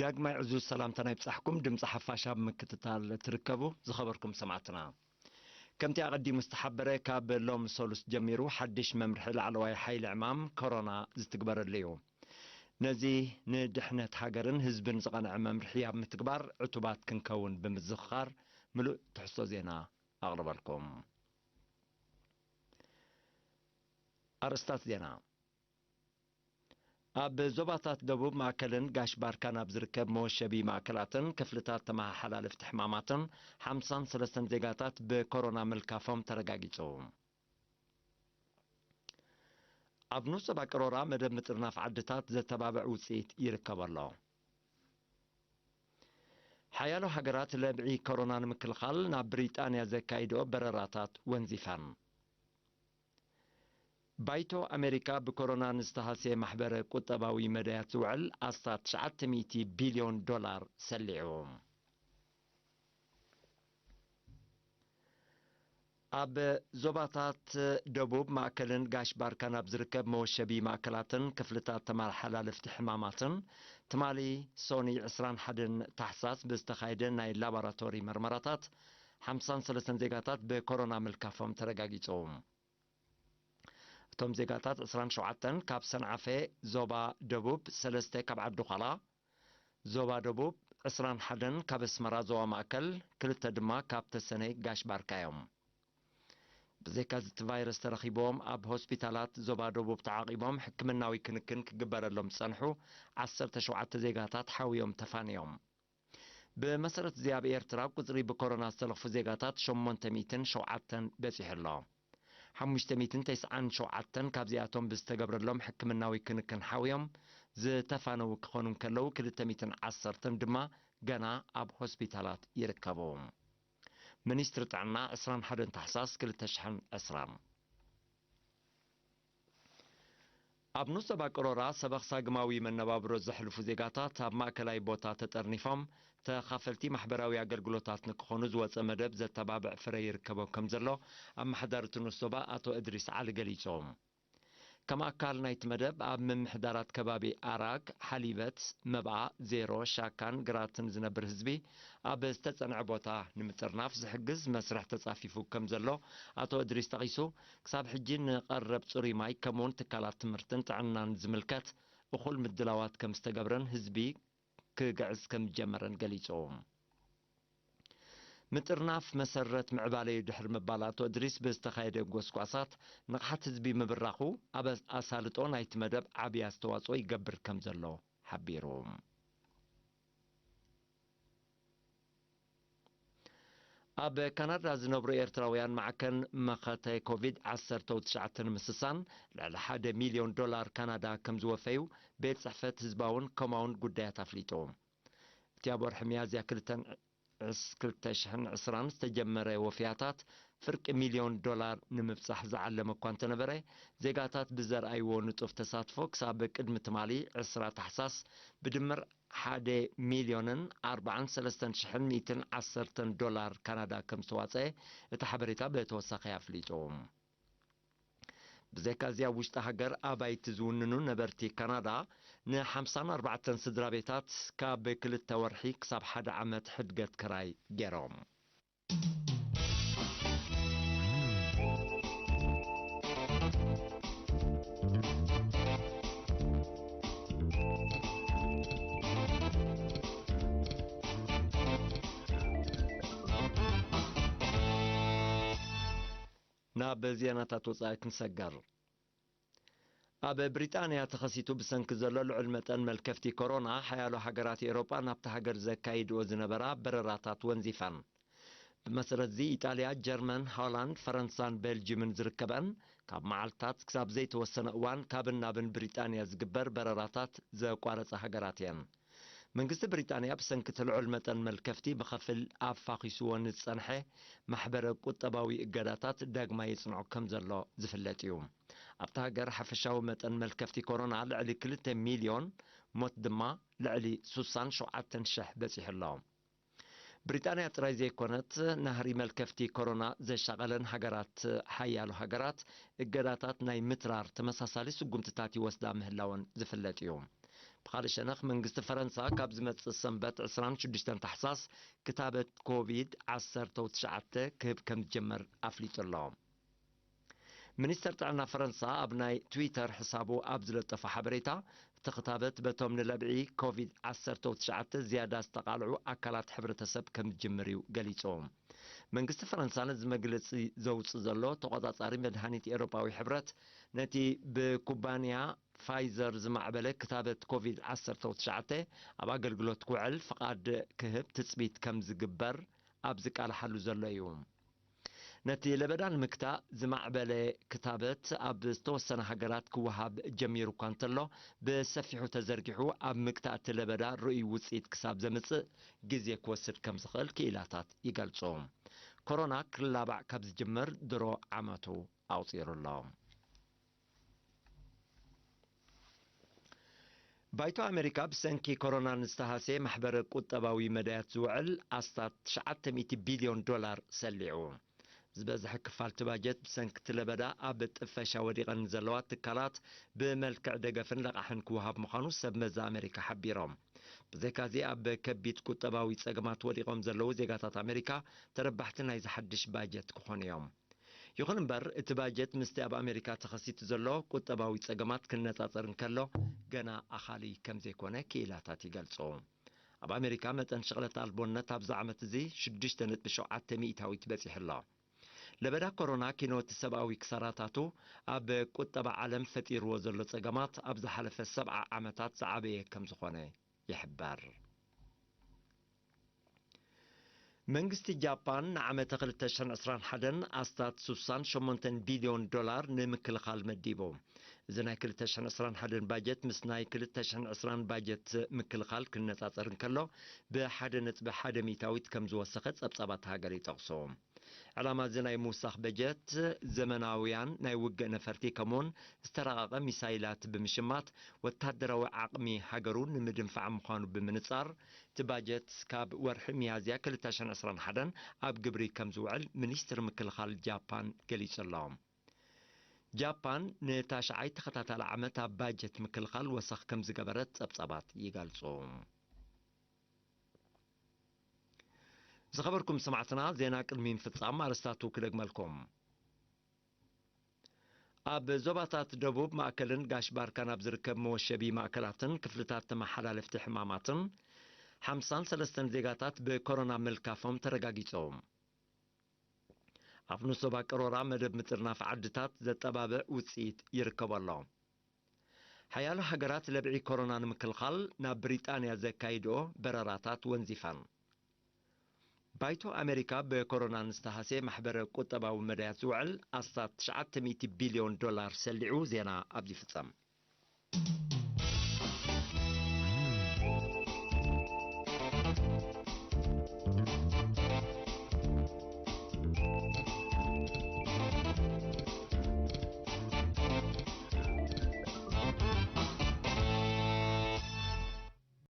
ዳግማይ ዕዙዝ ሰላምታና ይብጻሕኩም። ድምጺ ሓፋሽ ኣብ ምክትታል ትርከቡ ዝኸበርኩም ሰማዕትና። ከምቲ ኣቐዲሙ ዝተሓበረ፣ ካብ ሎም ሰሉስ ጀሚሩ ሓድሽ መምርሒ ላዕለዋይ ሓይሊ ዕማም ኮሮና ዝትግበረሉ እዩ። ነዚ ንድሕነት ሃገርን ህዝብን ዝቐንዐ መምርሒ ኣብ ምትግባር ዕቱባት ክንከውን ብምዝኽኻር ምሉእ ትሕዝቶ ዜና ኣቕርበልኩም። ኣርእስታት ዜና። ኣብ ዞባታት ደቡብ ማእከልን ጋሽ ባርካን ኣብ ዝርከብ መወሸቢ ማእከላትን ክፍልታት ተመሓላልፍቲ ሕማማትን ሓምሳን ሰለስተን ዜጋታት ብኮሮና ምልካፎም ተረጋጊጹ። ኣብ ንኡስ ዞባ ቅሮራ መደብ ምጥርናፍ ዓድታት ዘተባብዕ ውጽኢት ይርከብ ኣሎ። ሓያሎ ሃገራት ለብዒ ኮሮና ንምክልኻል ናብ ብሪጣንያ ዘካይድኦ በረራታት ወንዚፈን። ባይቶ ኣሜሪካ ብኮሮና ንዝተሃስየ ማሕበረ ቁጠባዊ መዳያት ዝውዕል ኣስታት ትሽዓተ ሚእቲ ቢልዮን ዶላር ሰሊዑ። ኣብ ዞባታት ደቡብ ማእከልን ጋሽ ባርካን ኣብ ዝርከብ መወሸቢ ማእከላትን ክፍልታት ተመሓላለፍቲ ሕማማትን ትማሊ ሶኒ ዕስራን ሓደን ታሕሳስ ብዝተኻየደ ናይ ላቦራቶሪ መርመራታት ሓምሳን ሰለስተን ዜጋታት ብኮሮና ምልካፎም ተረጋጊጹ። እቶም ዜጋታት ዕስራን ሸውዓተን ካብ ሰንዓፈ ዞባ ደቡብ፣ ሰለስተ ካብ ዓዲ ዃላ ዞባ ደቡብ፣ ዕስራን ሓደን ካብ ኣስመራ ዞባ ማእከል፣ ክልተ ድማ ካብ ተሰነይ ጋሽ ባርካ እዮም። ብዘይካ እዚ እቲ ቫይረስ ተረኺቦም ኣብ ሆስፒታላት ዞባ ደቡብ ተዓቒቦም ሕክምናዊ ክንክን ክግበረሎም ዝጸንሑ ዓሰርተ ሸውዓተ ዜጋታት ሓውዮም ተፋንዮም። ብመሰረት እዚ ኣብ ኤርትራ ቁጽሪ ብኮሮና ዝተለኽፉ ዜጋታት ሸሞንተ ሚእትን ሸውዓተን በጺሑ ኣሎ። ሓሙሽተ ሚእትን ተስዓን ሸውዓተን ካብዚኣቶም ብዝተገብረሎም ሕክምናዊ ክንክን ሓውዮም ዝተፋነዉ ክኾኑ እንከለዉ፣ ክልተ ሚእትን ዓሰርተን ድማ ገና ኣብ ሆስፒታላት ይርከቡ። ሚኒስትሪ ጥዕና ዕስራን ሓደን ታሕሳስ ክልተ ሽሕን ዕስራን። ኣብ ንኡስ ዞባ ቅሮራ ሰበኽ ሳግማዊ መነባብሮ ዘሕልፉ ዜጋታት ኣብ ማእከላይ ቦታ ተጠርኒፎም ተኻፈልቲ ማሕበራዊ ኣገልግሎታት ንክኾኑ ዝወጸ መደብ ዘተባብዕ ፍረ ይርከቦ ከም ዘሎ ኣመሓዳሪ እቲ ንኡስ ዞባ ኣቶ እድሪስ ዓሊ ገሊጾም። ከም ኣካል ናይቲ መደብ ኣብ ምምሕዳራት ከባቢ ኣራግ፣ ሓሊበት፣ መብኣ፣ ዜሮ፣ ሻካን ግራትን ዝነብር ህዝቢ ኣብ ዝተጸንዐ ቦታ ንምጥርናፍ ዝሕግዝ መስርሕ ተጻፊፉ ከም ዘሎ ኣቶ እድሪስ ጠቒሱ፣ ክሳብ ሕጂ ንቐረብ ጽሩይ ማይ ከምኡውን ትካላት ትምህርትን ጥዕናን ዝምልከት እኹል ምድላዋት ከም ዝተገብረን ህዝቢ ክግዕዝ ከም ዝጀመረን ገሊጹ። ምጥርናፍ መሰረት ምዕባለዩ ድሕሪ ምባል ኣቶ እድሪስ ብዝተኻየደ ጎስጓሳት ንቕሓት ህዝቢ ምብራኹ ኣብ ኣሳልጦ ናይቲ መደብ ዓብዪ ኣስተዋጽኦ ይገብር ከም ዘሎ ሓቢሩ። ኣብ ካናዳ ዝነብሩ ኤርትራውያን ማዕከን መኸተ ኮቪድ ዓሰርተ ትሽዓተ ንምስሳን ልዕሊ ሓደ ሚልዮን ዶላር ካናዳ ከም ዝወፈዩ ቤት ጽሕፈት ህዝባውን ኮማውን ጉዳያት ኣፍሊጡ። እቲ ኣብ ወርሒ ሚያዝያ ክልተን ዕስ-፣ ክልተ ሽሕን ዕስራን ዝተጀመረ ወፍያታት ፍርቂ ሚልዮን ዶላር ንምብጻሕ ዝዓለመ እኳ እንተነበረ፣ ዜጋታት ብዘርኣይዎ ንጡፍ ተሳትፎ ክሳብ ቅድሚ ትማሊ ዕስራ ታሕሳስ ብድምር ሓደ ሚልዮንን ኣርባዓን ሰለስተን ሽሕን ሚእትን ዓሰርተን ዶላር ካናዳ ከም ዝተዋጸአ እቲ ሓበሬታ ብተወሳኺ ኣፍሊጡ። ብዘይካ እዚ ኣብ ውሽጢ ሃገር ኣባይቲ ዝውንኑ ነበርቲ ካናዳ ንሓምሳን ኣርባዕተን ስድራ ቤታት ካብ ክልተ ወርሒ ክሳብ ሓደ ዓመት ሕድገት ክራይ ገይሮም። ናብ ዜናታት ወጻኢ ክንሰገር። ኣብ ብሪጣንያ ተኸሲቱ ብሰንኪ ዘሎ ልዑል መጠን መልከፍቲ ኮሮና፣ ሓያሎ ሃገራት ኤውሮጳ ናብታ ሃገር ዘካይድኦ ዝነበራ በረራታት ወንዚፈን። ብመሰረት እዚ፣ ኢጣልያ፣ ጀርመን፣ ሆላንድ፣ ፈረንሳን ቤልጅምን ዝርከበን፣ ካብ መዓልታት ክሳብ ዘይተወሰነ እዋን ካብን ናብን ብሪጣንያ ዝግበር በረራታት ዘቋረጻ ሃገራት እየን። መንግስቲ ብሪጣንያ ብሰንኪ እቲ ልዑል መጠን መልከፍቲ ብኸፊል ኣፋኺስዎ ንዝጸንሐ ማሕበረ ቁጠባዊ እገዳታት ዳግማይ የጽንዖ ከም ዘሎ ዝፍለጥ እዩ። ኣብታ ሃገር ሓፈሻዊ መጠን መልከፍቲ ኮሮና ልዕሊ ክልተ ሚልዮን፣ ሞት ድማ ልዕሊ ሱሳን ሸውዓተን ሽሕ በጺሑ ኣሎ። ብሪጣንያ ጥራይ ዘይኮነት፣ ናህሪ መልከፍቲ ኮሮና ዘሻቐለን ሃገራት፣ ሓያሎ ሃገራት እገዳታት ናይ ምትራር ተመሳሳሊ ስጉምትታት ይወስዳ ምህላወን ዝፍለጥ እዩ። ብኻልእ ሸነኽ መንግስቲ ፈረንሳ ካብ ዝመጽእ ሰንበት ዕስራን ሽዱሽተን ታሕሳስ ክታበት ኮቪድ ዓሰርተ ትሽዓተ ክህብ ከም ዝጀመር ኣፍሊጡ ኣሎ። ሚኒስተር ጥዕና ፈረንሳ ኣብ ናይ ትዊተር ሕሳቡ ኣብ ዝለጠፎ ሓበሬታ፣ እቲ ክታበት በቶም ንለብዒ ኮቪድ ዓሰርተ ትሽዓተ ዝያዳ ዝተቓልዑ ኣካላት ሕብረተሰብ ከም ዝጅምር እዩ ገሊጹ። መንግስቲ ፈረንሳ ነዚ መግለጺ ዘውጽእ ዘሎ፣ ተቖጻጻሪ መድሃኒት ኤውሮጳዊ ሕብረት ነቲ ብኩባንያ ፋይዘር ዝማዕበለ ክታበት ኮቪድ ዓሰርተ ትሽዓተ ኣብ ኣገልግሎት ክውዕል ፍቓድ ክህብ ትጽቢት ከም ዝግበር ኣብ ዝቃልሓሉ ዘሎ እዩ። ነቲ ለበዳ ንምግታእ ዝማዕበለ ክታበት ኣብ ዝተወሰነ ሃገራት ክወሃብ ጀሚሩ እኳ እንተሎ፣ ብሰፊሑ ተዘርጊሑ ኣብ ምግታእ እቲ ለበዳ ርኡይ ውጽኢት ክሳብ ዘምጽእ ግዜ ክወስድ ከም ዝኽእል ክኢላታት ይገልጹ። ኮሮና ክላባዕ ካብ ዝጅምር ድሮ ዓመቱ ኣቑጺሩ ኣሎ። ባይቶ ኣሜሪካ ብሰንኪ ኮሮና ንዝተሃስየ ማሕበረ ቁጠባዊ መዳያት ዝውዕል ኣስታት ትሽዓተ ሚእቲ ቢልዮን ዶላር ሰሊዑ። ዝበዝሐ ክፋል እቲ ባጀት ብሰንኪ እቲ ለበዳ ኣብ ጥፈሻ ወዲቐን ዘለዋ ትካላት ብመልክዕ ደገፍን ለቓሕን ክወሃብ ምዃኑ ሰብ መዚ ኣሜሪካ ሓቢሮም። ብዘይካዚ ኣብ ከቢድ ቁጠባዊ ጸገማት ወዲቖም ዘለዉ ዜጋታት ኣሜሪካ ተረባሕቲ ናይዚ ሓድሽ ባጀት ክኾኑ እዮም። ይኹን እምበር፣ እቲ ባጀት ምስቲ ኣብ ኣሜሪካ ተኸሲቱ ዘሎ ቁጠባዊ ጸገማት ክነጻጸር እንከሎ፣ ገና ኣኻሊ ከም ዘይኮነ ክኢላታት ይገልጹ። ኣብ ኣሜሪካ፣ መጠን ሽቕለት ኣልቦነት ኣብዚ ዓመት እዚ ሽዱሽተ ነጥቢ ሸውዓተ ሚእታዊት በጺሑ ኣሎ። ለበዳ ኮሮና ኪኖ እቲ ሰብኣዊ ክሳራታቱ ኣብ ቁጠባ ዓለም ፈጢርዎ ዘሎ ጸገማት ኣብ ዝሓለፈ ሰብዓ ዓመታት ዝዓበየ ከም ዝኾነ ይሕበር። መንግስቲ ጃፓን ንዓመተ ክልተ ሽሕን ዕስራን ሓደን ኣስታት ስሳን ሸሞንተን ቢልዮን ዶላር ንምክልኻል መዲቡ። እዚ ናይ ክልተ ሽሕን ዕስራን ሓደን ባጀት ምስ ናይ ክልተ ሽሕን ዕስራን ባጀት ምክልኻል ክነጻጸር እንከሎ፣ ብሓደ ነጥቢ ሓደ ሚእታዊት ከም ዝወሰኸ ጸብጻባት ሃገር ይጠቕሱ። ዕላማ እዚ ናይ ምውሳኽ በጀት፣ ዘመናውያን ናይ ውግእ ነፈርቲ ከምኡውን ዝተራቐቐ ሚሳይላት ብምሽማት፣ ወታደራዊ ዓቕሚ ሃገሩ ንምድንፋዕ ምዃኑ ብምንጻር፣ እቲ ባጀት ካብ ወርሒ ሚያዝያ ክልተ ሽሕን ዕስራን ሓደን ኣብ ግብሪ ከም ዝውዕል ሚኒስትሪ ምክልኻል ጃፓን ገሊጹ ኣሎ። ጃፓን ንታሽዓይ ተኸታታሊ ዓመት ኣብ ባጀት ምክልኻል ወሰኽ ከም ዝገበረት ጸብጻባት ይገልጹ። ዝኸበርኩም ሰማዕትና፣ ዜና ቅድሚ ምፍጻም ኣርእስታቱ ክደግመልኩም። ኣብ ዞባታት ደቡብ፣ ማእከልን ጋሽ ባርካን ኣብ ዝርከብ መወሸቢ ማእከላትን ክፍልታት ተመሓላለፍቲ ሕማማትን፣ ሓምሳን ሰለስተን ዜጋታት ብኮሮና ምልካፎም ተረጋጊጹ። ኣብ ንሶባ ቀሮራ መደብ ምጥርናፍ ዓድታት ዘጠባብዕ ውጽኢት ይርከቦ ኣሎ። ሓያሎ ሃገራት ለብዒ ኮሮና ንምክልኻል ናብ ብሪጣንያ ዘካይድኦ በረራታት ወንዚፈን። ባይቶ ኣሜሪካ ብኮሮና ንዝተሃስየ ማሕበረ ቁጠባዊ መዳያት ዝውዕል ኣስታት ትሽዓተ ሚእቲ ቢልዮን ዶላር ሰሊዑ። ዜና ኣብዚ ይፍጸም።